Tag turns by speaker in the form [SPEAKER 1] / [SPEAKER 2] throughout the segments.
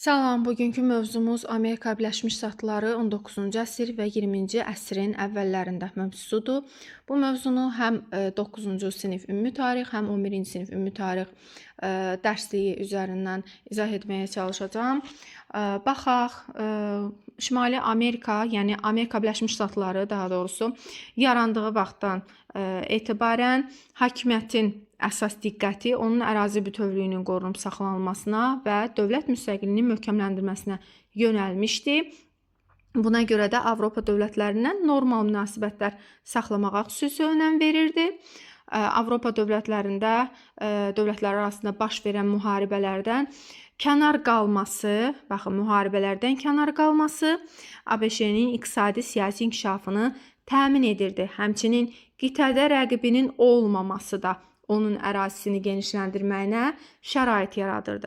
[SPEAKER 1] Salam, bugünkü mövzumuz Amerika Birləşmiş Ştatları 19-cu əsr və 20-ci əsrin əvvəllərində mövzusudur. Bu mövzunu həm 9-cu sinif ümumi tarix, həm 11-ci sinif ümumi tarix dərsliyi üzərindən izah etməyə çalışacağam. Baxaq, Şimali Amerika, yəni Amerika Birləşmiş Ştatları daha doğrusu yarandığı vaxtdan etibarən hakimiyyətin əsas diqqəti onun ərazi bütövlüyünün qorunub saxlanılmasına və dövlət müstəqilliyinin möhkəmləndirilməsinə yönəlmişdi. Buna görə də Avropa dövlətlərindən normal münasibətlər saxlamağa xüsusi önəm verirdi. Avropa dövlətlərində dövlətlər arasında baş verən müharibələrdən kənar qalması, baxın, müharibələrdən kənar qalması ABŞ-nin iqtisadi siyasi inkişafını təmin edirdi. Həmçinin qitədə rəqibinin olmaması da onun ərazisini genişləndirməyinə şərait yaradırdı.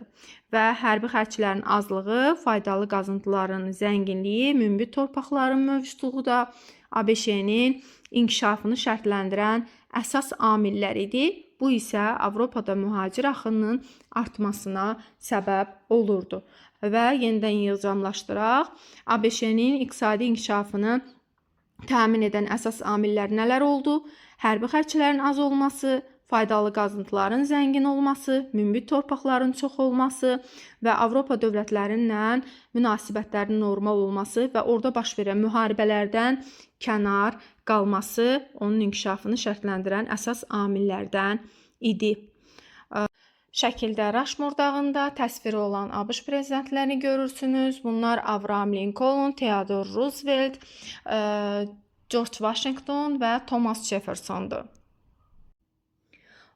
[SPEAKER 1] Və hərbi xərclərin azlığı, faydalı qazıntıların zənginliyi, münbit torpaqların mövcudluğu da ABŞ-nin inkişafını şərtləndirən əsas amillər idi. Bu isə Avropada mühacir axınının artmasına səbəb olurdu. Və yenidən yığcamlaşdıraq. ABŞ-nin iqtisadi inkişafını təmin edən əsas amillər nələr oldu? Hərbi xərclərin az olması, faydalı qazıntıların zəngin olması, münbit torpaqların çox olması və Avropa dövlətləri ilə münasibətlərin normal olması və orada baş verən müharibələrdən kənar qalması onun inkişafını şərtləndirən əsas amillərdən idi. Şəkildə Raşmor dağında təsviri olan ABŞ prezidentlərini görürsünüz. Bunlar Abraham Lincoln, Theodore Roosevelt, George Washington və Thomas Jeffersondur.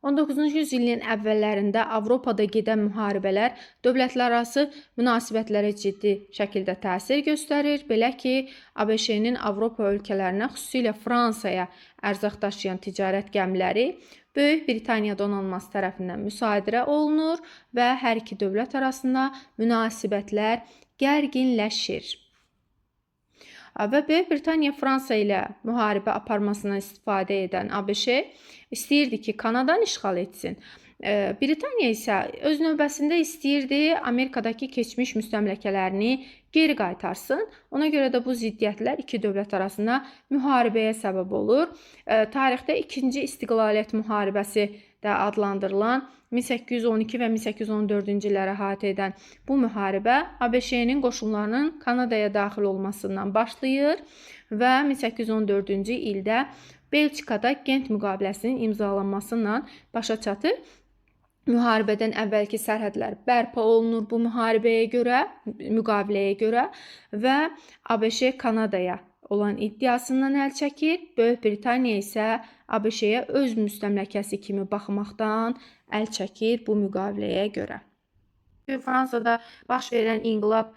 [SPEAKER 1] 19-cu yüzilliyin əvvəllərində Avropada gedən müharibələr dövlətlərarası münasibətlərə ciddi şəkildə təsir göstərir. Belə ki, ABŞ-nin Avropa ölkələrinə, xüsusilə Fransaya ərzaq daşıyan ticarət gəmiləri Böyük Britaniya donanması tərəfindən müsadirə olunur və hər iki dövlət arasında münasibətlər gərginləşir. Və Böyük Britaniya Fransa ilə müharibə aparmasından istifadə edən ABŞ istəyirdi ki, Kanadanı işğal etsin. Britaniya isə öz növbəsində istəyirdi Amerikadakı keçmiş müstəmləkələrini geri qaytarsın. Ona görə də bu ziddiyyətlər iki dövlət arasında müharibəyə səbəb olur. Tarixdə ikinci istiqlaliyyət müharibəsi də adlandırılan 1812 və 1814-cü illəri əhatə edən bu müharibə ABŞ-nin qoşunlarının Kanadaya daxil olmasından başlayır və 1814-cü ildə Belçikada Gent müqaviləsinin imzalanması ilə başa çatır. Müharibədən əvvəlki sərhədlər bərpa olunur bu müharibəyə görə, müqaviləyə görə və ABŞ Kanadaya olan iddiasından əl çəkir. Böyük Britaniya isə ABŞ-yə öz müstəmləkəsi kimi baxmaqdan əl çəkir bu müqaviləyə görə. Fransada baş verən inqilab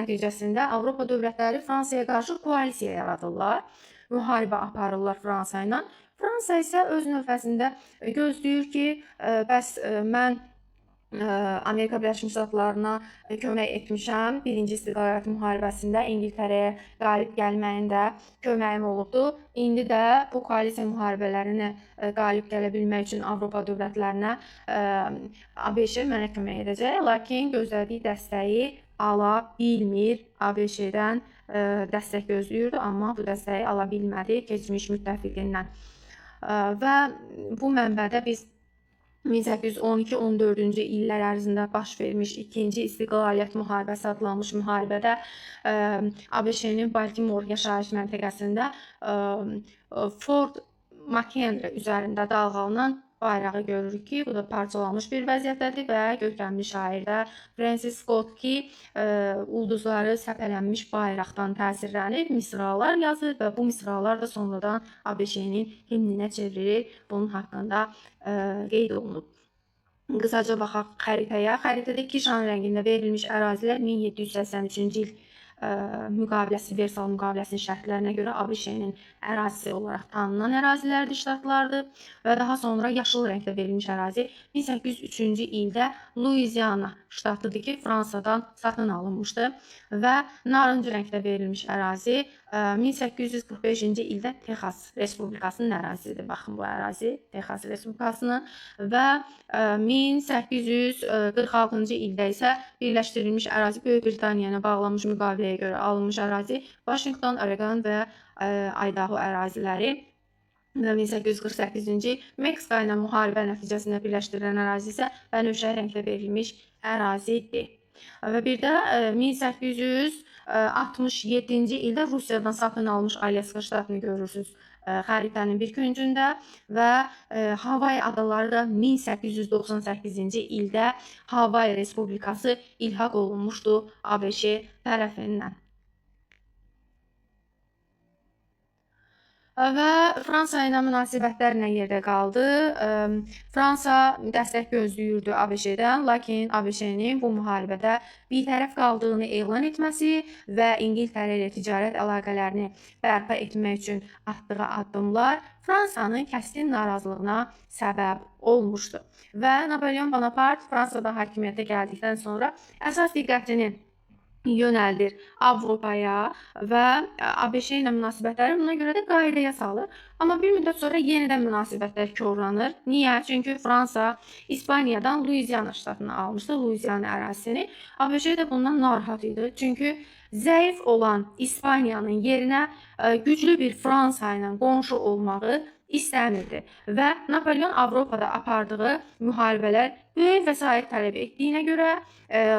[SPEAKER 1] nəticəsində Avropa dövlətləri Fransaya qarşı koalisiya yaradırlar. Müharibə aparırlar Fransa ilə. Fransa isə öz növbəsində gözləyir ki, bəs mən Amerika Birləşmiş Ştatlarına kömək etmişəm. Birinci İstiqlaliyyət müharibəsində İngiltərəyə qalib gəlməyində köməyim olubdu. İndi də bu koalisiya müharibələrinə qalib gələ bilmək üçün Avropa dövlətlərinə ABŞ mənə kömək edəcək. Lakin gözlədiyi dəstəyi ala bilmir. ABŞ-dən dəstək gözləyirdi, amma bu dəstəyi ala bilmədi keçmiş müttəfiqindən. Və bu mənbədə biz 1812-14-cü illər ərzində baş vermiş ikinci İstiqlaliyyət müharibəsi adlanmış müharibədə ABŞ-nin Baltimore yaşayış məntəqəsində Fort McHenry üzərində dalğalanan bayrağı görürük ki, bu da parçalanmış bir vəziyyətdədir və görkəmli şair də Francis Scott Key ulduzları səpələnmiş bayraqdan təsirlənib, misralar yazır və bu misralar da sonradan ABŞ-nin himninə çevrilir. Bunun haqqında qeyd olunub. Qısaca baxaq xəritəyə. Xəritədə Kirşan rəngində verilmiş ərazilər 1783-cü il müqaviləsi, Versal müqaviləsinin şərtlərinə görə ABŞ-nin ərazisi olaraq tanınan ərazilərdir, ştatlardır və daha sonra yaşıl rəngdə verilmiş ərazi 1803-cü ildə Luiziana ştatıdır ki, Fransadan satın alınmışdı və narıncı rəngdə verilmiş ərazi 1845-ci ildə Texas Respublikasının ərazisidir. Baxın, bu ərazi Texas Respublikasının və 1846-cı ildə isə birləşdirilmiş ərazi Böyük Britaniya ilə bağlanmış müqaviləyə görə alınmış ərazi Washington, Oregon və Idaho əraziləri və 1848-ci Meksika ilə müharibə nəticəsində birləşdirilən ərazi isə bənövşəyi rəngdə verilmiş ərazidir. Və bir də 1867-ci ildə Rusiyadan satın almış Alyaska ştatını görürsünüz xəritənin bir küncündə və Havay adaları da 1898-ci ildə Havay Respublikası ilhaq olunmuşdu ABŞ tərəfindən. Və Fransa ilə münasibətlər nə yerdə qaldı? Fransa dəstək gözləyirdi ABŞ-dən, lakin ABŞ-nin bu müharibədə bitərəf qaldığını elan etməsi və İngiltərə ilə ticarət əlaqələrini bərpa etmək üçün atdığı addımlar Fransanın kəskin narazılığına səbəb olmuşdu. Və Napoleon Bonaparte Fransada hakimiyyətə gəldikdən sonra əsas diqqətini yönəldir Avropaya və ABŞ ilə münasibətləri buna görə də qaydaya salır. Amma bir müddət sonra yenidən münasibətlər korlanır. Niyə? Çünki Fransa İspaniyadan Luiziana ştatını almışdı, Luiziana ərazisini. ABŞ də bundan narahat idi. Çünki zəif olan İspaniyanın yerinə güclü bir Fransa ilə qonşu olmağı istəmirdi və Napoleon Avropada apardığı müharibələr böyük vəsait tələb etdiyinə görə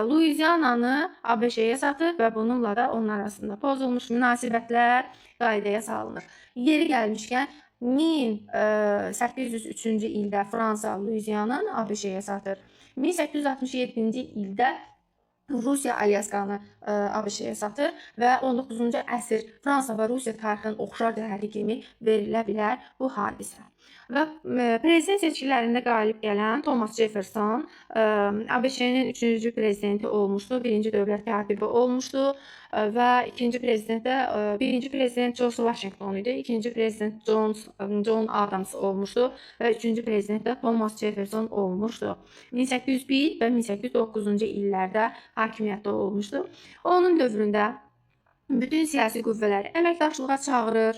[SPEAKER 1] Luiziananı ABŞ-yə satır və bununla da onlar arasında pozulmuş münasibətlər qaydaya salınır. Yeri gəlmişkən 1803-cü ildə Fransa Luiziananı ABŞ-yə satır. 1867-ci ildə Rusiya Alyaskanı ABŞ-yə satır və 19-cu əsr Fransa və Rusiya tarixinin oxşar cəhəti kimi verilə bilər bu hadisə. Və prezident seçkilərində qalib gələn Thomas Jefferson ABŞ-nin 3-cü prezidenti olmuşdu, 1-ci dövlət katibi olmuşdu və ikinci prezident də birinci prezident George Washington idi, ikinci prezident John Adams olmuşdu və üçüncü prezident də Thomas Jefferson olmuşdu. 1801 və 1809-cu illərdə hakimiyyətdə olmuşdu. Onun dövründə bütün siyasi qüvvələri əməkdaşlığa çağırır.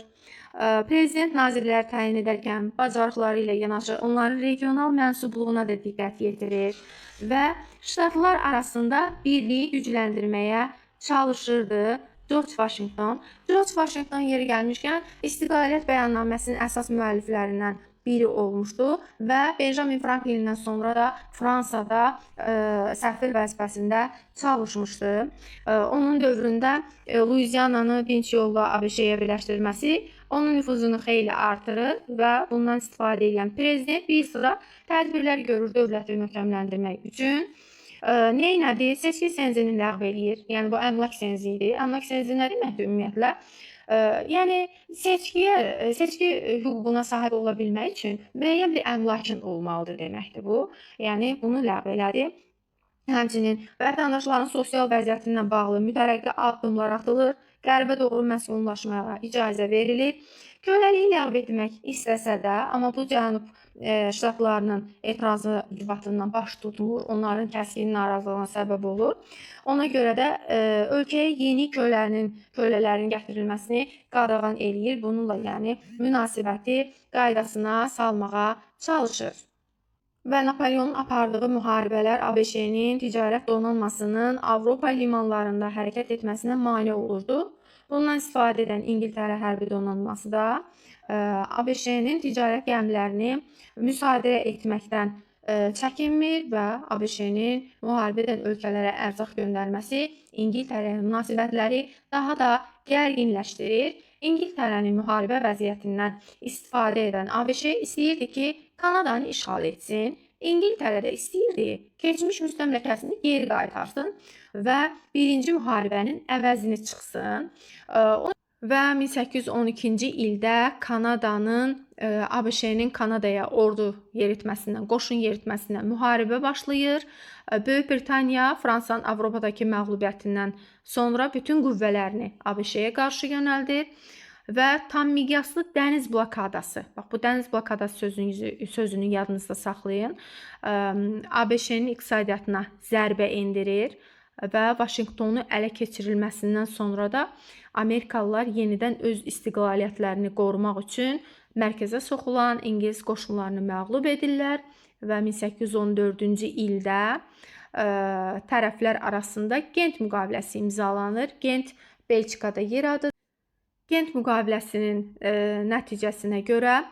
[SPEAKER 1] Prezident nazirləri təyin edərkən bacarıqları ilə yanaşı onların regional mənsubluğuna da diqqət yetirir və ştatlar arasında birliyi gücləndirməyə çalışırdı George Washington. George Washington yeri gəlmişkən İstiqlaliyyət bəyannaməsinin əsas müəlliflərindən biri olmuşdu və Benjamin Franklindən sonra da Fransada səfir vəzifəsində çalışmışdı. Onun dövründə Luiziananı dinc yolla ABŞ-yə birləşdirməsi onun nüfuzunu xeyli artırır və bundan istifadə edən prezident bir sıra tədbirlər görür dövləti möhkəmləndirmək üçün. Nə elədi? Seçki senzini ləğv eləyir. Yəni bu əmlak senzi idi. Əmlak senzi nə deməkdir ümumiyyətlə? Yəni seçki hüququna sahib ola bilmək üçün müəyyən bir əmlakın olmalıdır deməkdir bu. Yəni bunu ləğv elədi. Həmçinin vətəndaşların sosial vəziyyəti ilə bağlı mütərəqqi addımlar atılır, qərbə doğru məskunlaşmaya icazə verilir. Köləliyi ləğv etmək istəsə də, amma bu Cənub ştatlarının etirazı ucbatından baş tutmur, onların kəskin narazılığına səbəb olur. Ona görə də ölkəyə yeni kölələrin gətirilməsini qadağan eləyir. Bununla yəni münasibəti qaydasına salmağa çalışır. Və Napoleonun apardığı müharibələr ABŞ-nin ticarət donanmasının Avropa limanlarında hərəkət etməsinə mane olurdu. Bundan istifadə edən İngiltərə hərbi donanması da ABŞ-nin ticarət gəmilərini müsadirə etməkdən çəkinmir və ABŞ-nin müharibə edən ölkələrə ərzaq göndərməsi İngiltərə ilə münasibətləri daha da gərginləşdirir. İngiltərənin müharibə vəziyyətindən istifadə edən ABŞ istəyirdi ki, Kanadanı işğal etsin. İngiltərə də istəyirdi keçmiş müstəmləkəsini geri qaytarsın və birinci müharibənin əvəzini çıxsın. Və 1812-ci ildə Kanadanın ABŞ-nin Kanadaya ordu yeritməsindən, qoşun yeritməsindən müharibə başlayır. Böyük Britaniya Fransanın Avropadakı məğlubiyyətindən sonra bütün qüvvələrini ABŞ-yə qarşı yönəldir və tam miqyaslı dəniz blokadası. Bax, bu dəniz blokadası sözünü yadınızda saxlayın. ABŞ-nin iqtisadiyyatına zərbə endirir və Vaşinqtonu ələ keçirilməsindən sonra da Amerikalılar yenidən öz istiqlaliyyətlərini qorumaq üçün mərkəzə soxulan ingilis qoşunlarını məğlub edirlər və 1814-cü ildə tərəflər arasında Gent müqaviləsi imzalanır. Gent Belçikada yer adıdır. Gent müqaviləsinin nəticəsinə görə,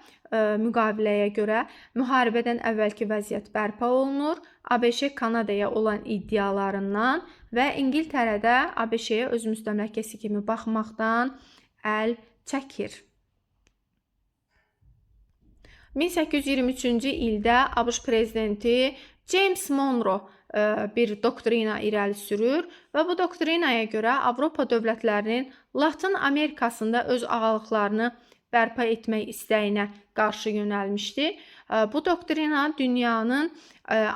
[SPEAKER 1] müqaviləyə görə müharibədən əvvəlki vəziyyət bərpa olunur. ABŞ Kanadaya olan iddialarından və İngiltərədə ABŞ-yə öz müstəmləkəsi kimi baxmaqdan əl çəkir. 1823-cü ildə ABŞ prezidenti James Monroe bir doktrina irəli sürür və bu doktrinaya görə Avropa dövlətlərinin Latın Amerikasında öz ağalıqlarını bərpa etmək istəyinə qarşı yönəlmişdi. Bu doktrina dünyanın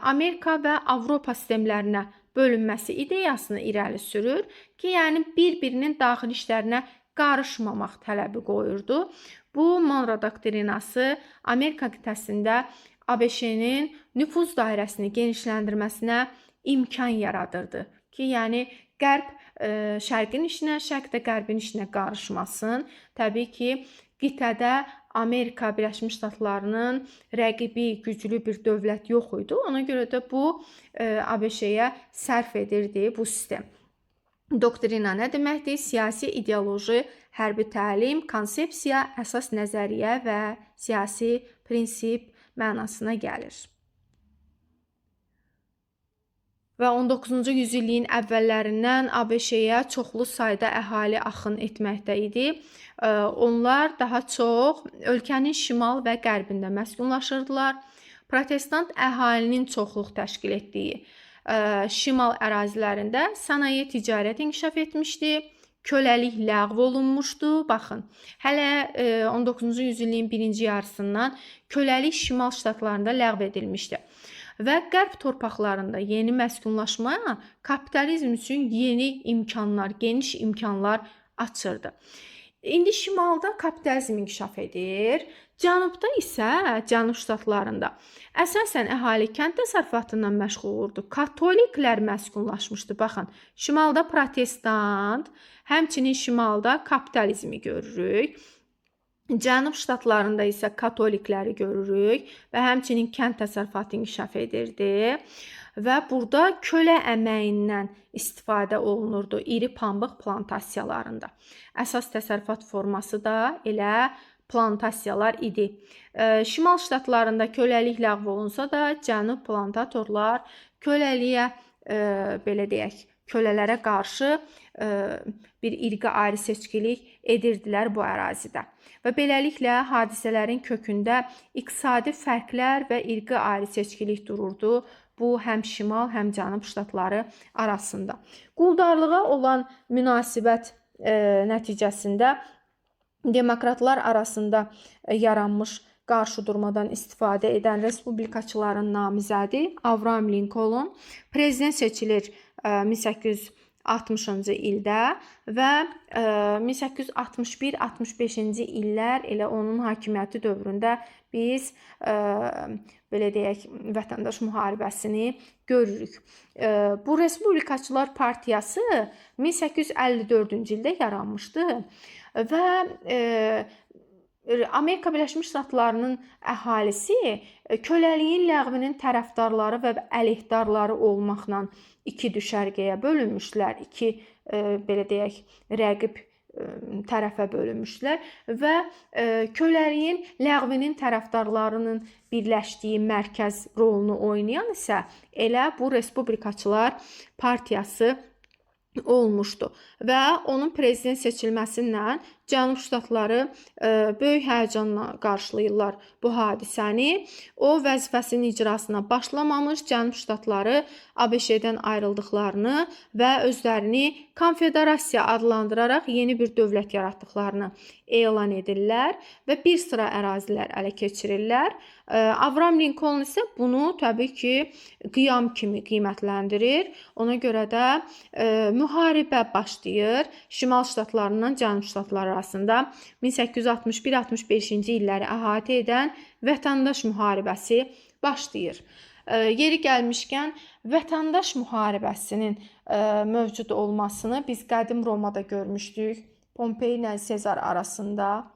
[SPEAKER 1] Amerika və Avropa sistemlərinə bölünməsi ideyasını irəli sürür ki, yəni bir-birinin daxili işlərinə qarışmamaq tələbi qoyurdu. Bu Monroe doktrinası Amerika qitəsində ABŞ-nin nüfuz dairəsini genişləndirməsinə imkan yaradırdı ki, yəni Qərb Şərqin işinə, Şərq də Qərbin işinə qarışmasın. Təbii ki, qitədə Amerika Birləşmiş Ştatlarının rəqibi güclü bir dövlət yox idi. Ona görə də bu ABŞ-yə sərf edirdi bu sistem. Doktrina nə deməkdir? Siyasi ideoloji, hərbi təlim, konsepsiya, əsas nəzəriyyə və siyasi prinsip mənasına gəlir. Və 19-cu yüzilliyin əvvəllərindən ABŞ-yə çoxlu sayda əhali axın etməkdə idi. Onlar daha çox ölkənin şimal və qərbində məskunlaşırdılar. Protestant əhalinin çoxluq təşkil etdiyi şimal ərazilərində sənaye ticarət inkişaf etmişdi. Köləlik ləğv olunmuşdu. Baxın, hələ 19-cu yüzilliyin birinci yarısından köləlik şimal ştatlarında ləğv edilmişdi. Və qərb torpaqlarında yeni məskunlaşma kapitalizm üçün yeni imkanlar, geniş imkanlar açırdı. İndi şimalda kapitalizm inkişaf edir. Cənubda isə, cənub ştatlarında əsasən əhali kənd təsərrüfatından məşğul olurdu. Katoliklər məskunlaşmışdı. Baxın, şimalda protestant, həmçinin şimalda kapitalizmi görürük. Cənub ştatlarında isə katolikləri görürük və həmçinin kənd təsərrüfatı inkişaf edirdi. Və burada kölə əməyindən istifadə olunurdu iri pambıq plantasiyalarında. Əsas təsərrüfat forması da elə plantasiyalar idi. Şimal ştatlarında köləlik ləğv olunsa da, cənub plantatorlar köləliyə, belə deyək, kölələrə qarşı bir irqi ayrı seçkilik edirdilər bu ərazidə. Və beləliklə hadisələrin kökündə iqtisadi fərqlər və irqi ayrı seçkilik dururdu. Bu həm şimal, həm cənub ştatları arasında. Quldarlığa olan münasibət nəticəsində demokratlar arasında yaranmış qarşıdurmadan istifadə edən respublikaçıların namizədi Abraham Lincoln prezident seçilir 1860-cı ildə və 1861-65-ci illər elə onun hakimiyyəti dövründə biz belə deyək, vətəndaş müharibəsini görürük. Bu Respublikaçılar Partiyası 1854-cü ildə yaranmışdı və Amerika Birləşmiş Ştatlarının əhalisi köləliyin ləğvinin tərəfdarları və əleyhdarları olmaqla iki düşərgəyə bölünmüşdülər, iki belə deyək, rəqib tərəfə bölünmüşdülər və köləliyin ləğvinin tərəfdarlarının birləşdiyi mərkəz rolunu oynayan isə elə bu Respublikaçılar Partiyası olmuşdu və onun prezident seçilməsi ilə Cənub Ştatları böyük həyəcanla qarşılayırlar bu hadisəni. O vəzifəsinin icrasına başlamamış Cənub Ştatları ABŞ-dən ayrıldıqlarını və özlərini konfederasiya adlandıraraq yeni bir dövlət yaratdıqlarını elan edirlər və bir sıra ərazilər ələ keçirirlər. Avram Linkoln isə bunu təbii ki, qiyam kimi qiymətləndirir. Ona görə də müharibə başlayır Şimal Ştatlarından Cənub Ştatları arasında 1861-65-ci illəri əhatə edən vətəndaş müharibəsi başlayır. Yeri gəlmişkən, vətəndaş müharibəsinin mövcud olmasını biz qədim Romada görmüşdük. Pompey ilə Sezar arasında.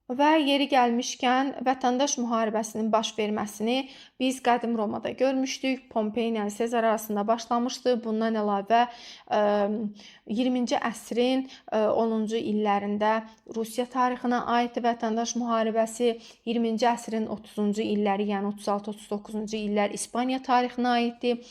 [SPEAKER 1] Və yeri gəlmişkən, vətəndaş müharibəsinin baş verməsini biz qədim Romada görmüşdük. Pompey ilə Sezar arasında başlamışdı. Bundan əlavə 20-ci əsrin 10-cu illərində Rusiya tarixinə aiddir vətəndaş müharibəsi, 20-ci əsrin 30-cu illəri, yəni 36-39-cu illər İspaniya tarixinə aiddir.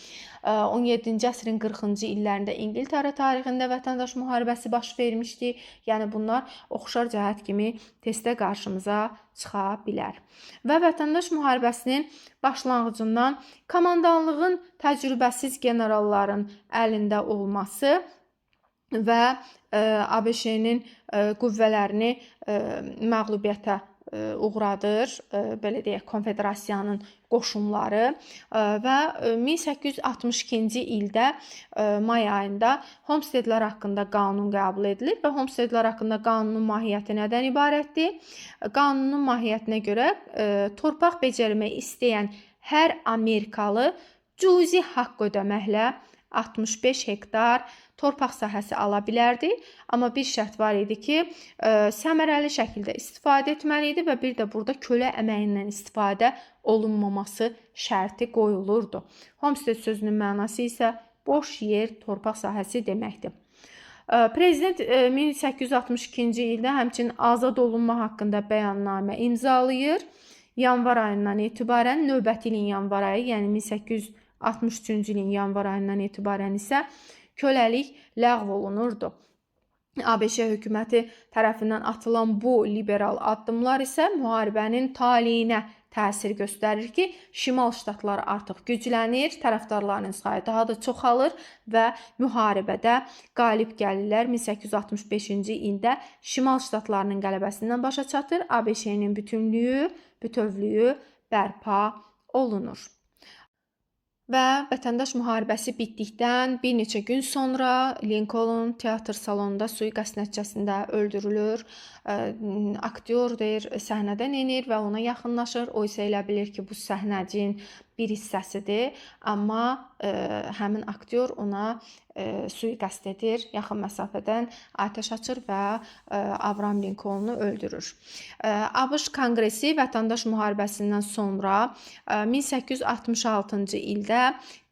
[SPEAKER 1] 17-ci əsrin 40-cı illərində İngiltərə tarixində vətəndaş müharibəsi baş vermişdi. Yəni bunlar oxşar cəhət kimi testdə qarşımıza çıxa bilər. Və vətəndaş müharibəsinin başlanğıcından komandanlığın təcrübəsiz generalların əlində olması və ABŞ-nin qüvvələrini məğlubiyyətə uğradır, belə deyək, konfederasiyanın qoşunları və 1862-ci ildə may ayında Homstedlər haqqında qanun qəbul edilir və Homstedlər haqqında qanunun mahiyyəti nədən ibarətdir? Qanunun mahiyyətinə görə torpaq becərmək istəyən hər Amerikalı cüzi haqq ödəməklə 65 hektar torpaq sahəsi ala bilərdi. Amma bir şərt var idi ki, səmərəli şəkildə istifadə etməli idi və bir də burada kölə əməyindən istifadə olunmaması şərti qoyulurdu. Homestead sözünün mənası isə boş yer, torpaq sahəsi deməkdir. Prezident 1862-ci ildə həmçinin azad olunma haqqında bəyannamə imzalayır. Yanvar ayından etibarən, növbəti ilin yanvar ayı, yəni 1863-cü ilin yanvar ayından etibarən isə köləlik ləğv olunurdu. ABŞ hökuməti tərəfindən atılan bu liberal addımlar isə müharibənin taleyinə təsir göstərir ki, Şimal Ştatları artıq güclənir, tərəfdarlarının sayı daha da çoxalır və müharibədə qalib gəlirlər. 1865-ci ildə Şimal Ştatlarının qələbəsindən başa çatır, ABŞ-nin bütünlüyü, bütövlüyü bərpa olunur. Və vətəndaş müharibəsi bitdikdən bir neçə gün sonra Lincoln teatr salonunda sui-qəsd nəticəsində öldürülür. Aktyor deyir, səhnədən enir və ona yaxınlaşır. O isə elə bilir ki, bu səhnəcin bir hissəsidir. Amma həmin aktyor ona sui-qəsd edir, yaxın məsafədən atəş açır və Abraham Lincolnu öldürür. ABŞ Konqresi vətəndaş müharibəsindən sonra 1866-cı ildə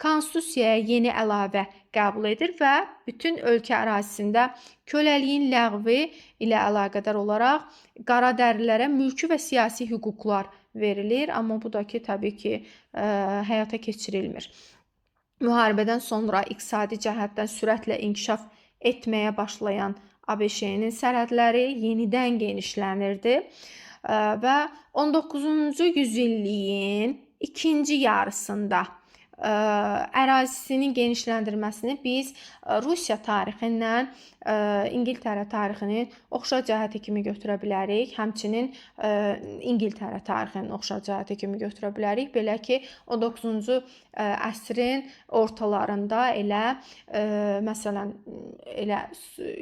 [SPEAKER 1] Konstitusiyaya yeni əlavə qəbul edir və bütün ölkə ərazisində köləliyin ləğvi ilə əlaqədar olaraq qara dərilərə mülki və siyasi hüquqlar verilir, amma bu da ki, təbii ki, həyata keçirilmir. Müharibədən sonra iqtisadi cəhətdən sürətlə inkişaf etməyə başlayan ABŞ-nin sərhədləri yenidən genişlənirdi və 19-cu yüzilliyin ikinci yarısında ərazisinin genişləndirməsini biz Rusiya tarixi ilə İngiltərə tarixinin oxşar cəhəti kimi götürə bilərik. Həmçinin İngiltərə tarixinin oxşar cəhəti kimi götürə bilərik. Belə ki, 19-cu əsrin ortalarında elə məsələn elə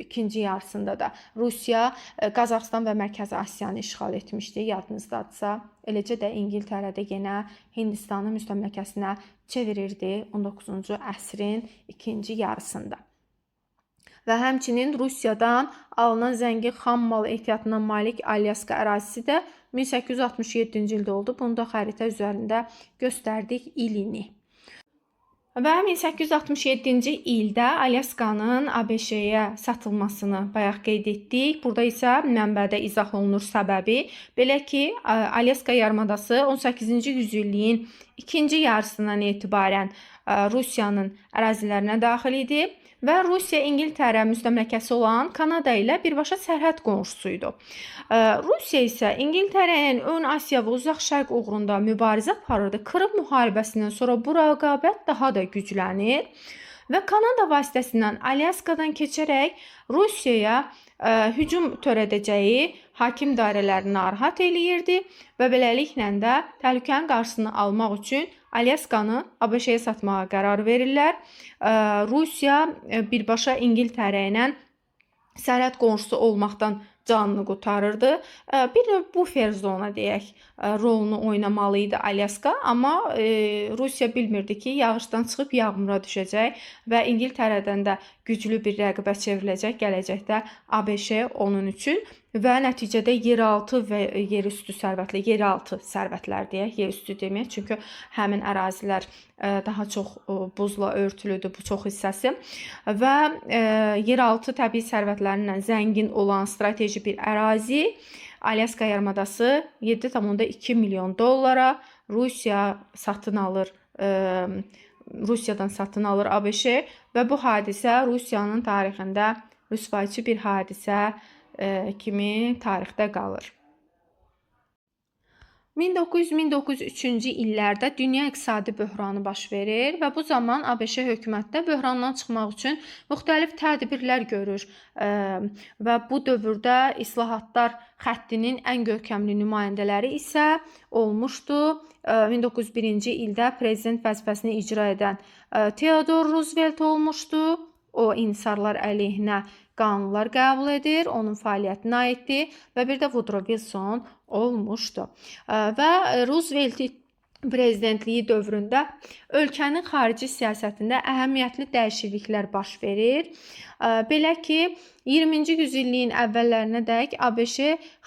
[SPEAKER 1] ikinci yarısında da Rusiya Qazaxıstan və Mərkəzi Asiyanı işğal etmişdi, yadınızdadırsa. Eləcə də İngiltərədə yenə Hindistanı müstəmləkəsinə çevirirdi 19-cu əsrin ikinci yarısında. Və həmçinin Rusiyadan alınan zəngin xam mal ehtiyatına malik Alyaska ərazisi də 1867-ci ildə oldu. Bunu da xəritə üzərində göstərdik ilini. Və 1867-ci ildə Alyaskanın ABŞ-yə satılmasını bayaq qeyd etdik. Burada isə mənbədə izah olunur səbəbi. Belə ki, Alyaska yarımadası 18-ci yüzilliyin ikinci yarısından etibarən Rusiyanın ərazilərinə daxil idi və Rusiya İngiltərə müstəmləkəsi olan Kanada ilə birbaşa sərhəd qonşusu idi. Rusiya isə İngiltərənin Ön Asiya və Uzaq Şərq uğrunda mübarizə aparırdı. Krım müharibəsindən sonra bu rəqabət daha da güclənir və Kanada vasitəsindən Alyaskadan keçərək Rusiyaya hücum törədəcəyi hakim dairələrini narahat eləyirdi və beləliklə də təhlükənin qarşısını almaq üçün Alyaskanı ABŞ-yə satmağa qərar verirlər. Rusiya birbaşa İngiltərə ilə sərhəd qonşusu olmaqdan canını qurtarırdı. Bir növ bufer zona deyək, rolunu oynamalı idi Alyaska, amma Rusiya bilmirdi ki, yağışdan çıxıb yağmura düşəcək və İngiltərədən də güclü bir rəqibə çevriləcək gələcəkdə ABŞ onun üçün və nəticədə yeraltı və yerüstü sərvətlər, yeraltı sərvətlər deyək, yerüstü deməyək, çünki həmin ərazilər daha çox buzla örtülüdür, bu çox hissəsi və yeraltı təbii sərvətlərlə zəngin olan strateji bir ərazi Alyaska yarımadası 7,2 milyon dollara Rusiya satın alır, Rusiyadan satın alır ABŞ və bu hadisə Rusiyanın tarixində rüsvayçı bir hadisə kimi tarixdə qalır. 1900-1903-cü illərdə dünya iqtisadi böhranı baş verir və bu zaman ABŞ hökuməti də böhrandan çıxmaq üçün müxtəlif tədbirlər görür və bu dövrdə islahatlar xəttinin ən görkəmli nümayəndələri isə olmuşdu. 1901-ci ildə prezident vəzifəsini icra edən Theodore Roosevelt olmuşdu. O, inhisarlar əleyhinə qanunlar qəbul edir, onun fəaliyyətinə aiddir və bir də Woodrow Wilson olmuşdu. Və Rooseveltin prezidentliyi dövründə ölkənin xarici siyasətində əhəmiyyətli dəyişikliklər baş verir. Belə ki, 20-ci yüzilliyin əvvəllərinədək ABŞ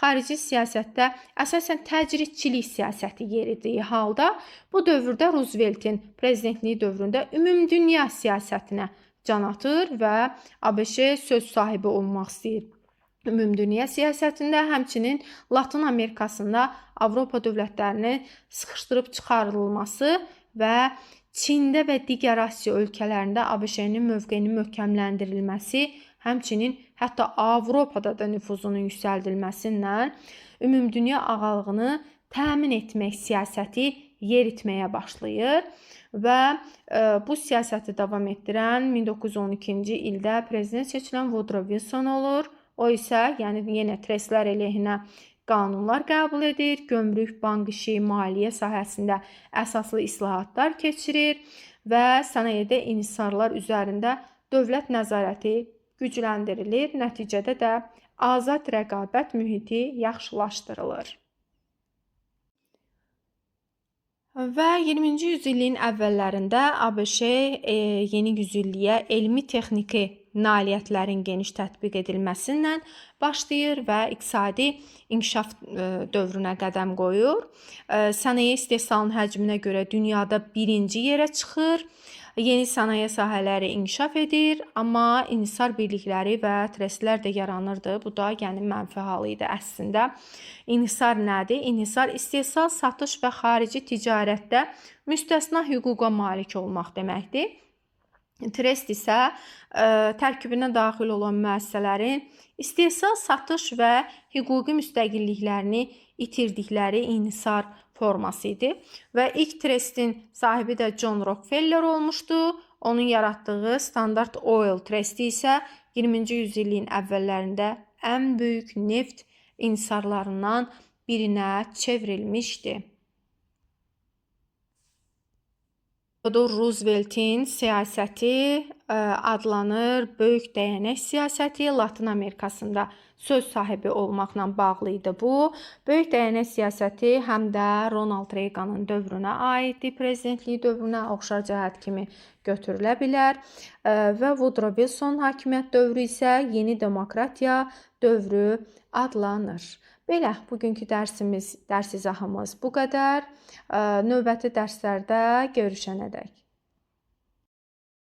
[SPEAKER 1] xarici siyasətdə əsasən təcridçilik siyasəti yeridiyi halda bu dövrdə Rooseveltin prezidentliyi dövründə ümumdünya siyasətinə can atır və ABŞ söz sahibi olmaq istəyir. Ümumdünya siyasətində, həmçinin Latın Amerikasında Avropa dövlətlərinin sıxışdırıb çıxarılması və Çində və digər Asiya ölkələrində ABŞ-nin mövqeyinin möhkəmləndirilməsi, həmçinin hətta Avropada da nüfuzunun yüksəldilməsi ilə ümumdünya ağalığını təmin etmək siyasəti yeritməyə başlayır və bu siyasəti davam etdirən 1912-ci ildə prezident seçilən Woodrow Wilson olur. O isə, yəni yenə trestlər əleyhinə qanunlar qəbul edir, gömrük, bank işi, maliyyə sahəsində əsaslı islahatlar keçirir və sənayedə inhisarlar üzərində dövlət nəzarəti gücləndirilir. Nəticədə də azad rəqabət mühiti yaxşılaşdırılır. Və 20-ci yüzilliyin əvvəllərində ABŞ yeni yüzilliyə elmi-texniki nailiyyətlərin geniş tətbiq edilməsi ilə başlayır və iqtisadi inkişaf dövrünə qədəm qoyur. Sənaye istehsalının həcminə görə dünyada birinci yerə çıxır. Yeni sənaye sahələri inkişaf edir, amma inhisar birlikləri və trestlər də yaranırdı. Bu da yəni mənfi hal idi əslində. İnhisar nədir? İnhisar istehsal, satış və xarici ticarətdə müstəsna hüquqa malik olmaq deməkdir. Trest isə tərkibinə daxil olan müəssisələrin istehsal, satış və hüquqi müstəqilliklərini itirdikləri inhisar forması idi. Və ilk trestin sahibi də John Rockefeller olmuşdu. Onun yaratdığı Standard Oil tresti isə 20-ci yüzilliyin əvvəllərində ən böyük neft inhisarlarından birinə çevrilmişdi. Theodore Rooseveltin siyasəti adlanır Böyük Dəyənək siyasəti. Latın Amerikasında söz sahibi olmaqla bağlı idi bu. Böyük Dəyənək siyasəti həm də Ronald Reaganın dövrünə aiddir, prezidentliyi dövrünə oxşar cəhət kimi götürülə bilər. Və Woodrow Wilson hakimiyyət dövrü isə Yeni Demokratiya dövrü adlanır. Belə, bugünkü dərsimiz, dərs izahımız bu qədər. Növbəti dərslərdə görüşənədək.